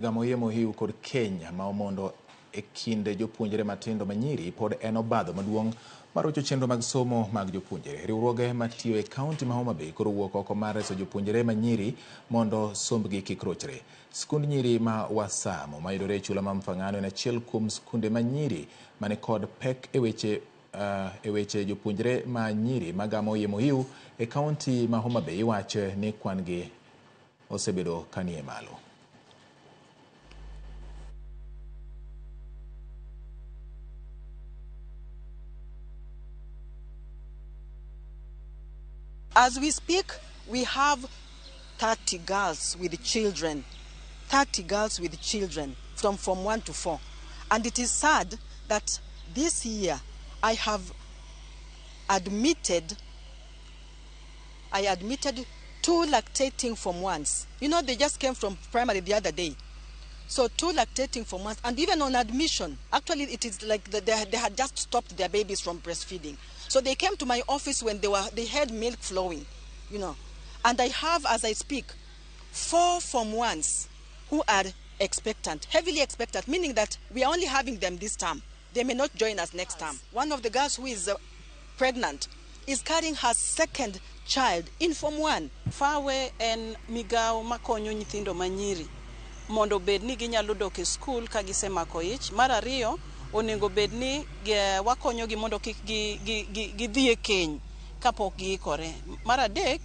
Gamo iye mohiu kod keny ma omondo e kind jopuonjre matindo manyiri pod en obadho maduong' mar rocho chenro mag somo mag jopuonjre. Riwruoge matiyo e kaunti ma Homa Bay koro wuok oko mar reso jopuonjre manyiri mondo sombgi kik rochre. Skund nyiri ma Wasamo mayudore e chula ma Mfangano en achiel kuom skunde manyiri mani kod pek e weche e weche jopuonjre ma nyiri magamo iye mohiu e kaunti ma Homa Bay iwacho ni kwan gi osebedo kanie malo. As we speak, we have 30 girls with children, 30 girls with children from Form 1 to 4. And it is sad that this year I have admitted, I admitted 2 lactating Form 1s. They just came from primary the other day. So 2 lactating Form 1s, and even on admission, actually it is like they had just stopped their babies from breastfeeding. So they came to my office when they had milk flowing. And I have, as I speak, 4 Form 1s who are expectant, heavily expectant, meaning that we are only having them this term. They may not join us next term. One of the girls who is pregnant is carrying her second child in Form 1. Fawe en migawo makonyo nyithindo manyiri mondo obed ni ginyalo dok e skul ka gisemako ich. Mar ariyo, onego bed ni wakonyogi mondo kik gidhi e keny kapok giikore. Mar adek,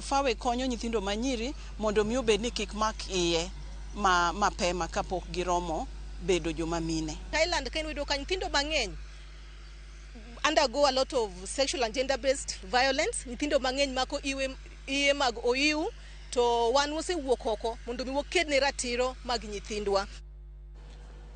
Fawe konyo nyithindo manyiri mondo mi obed ni kik mak iye mapema kapok giromo bedo joma mine. Thailand ka iyudo ka nyithindo mang'eny undergo a lot of sexual and gender-based violence. Nyithindo mang'eny mako iye mag oiw, to wan wasewuok oko mondo mi waked ne ratiro mag nyithindwa.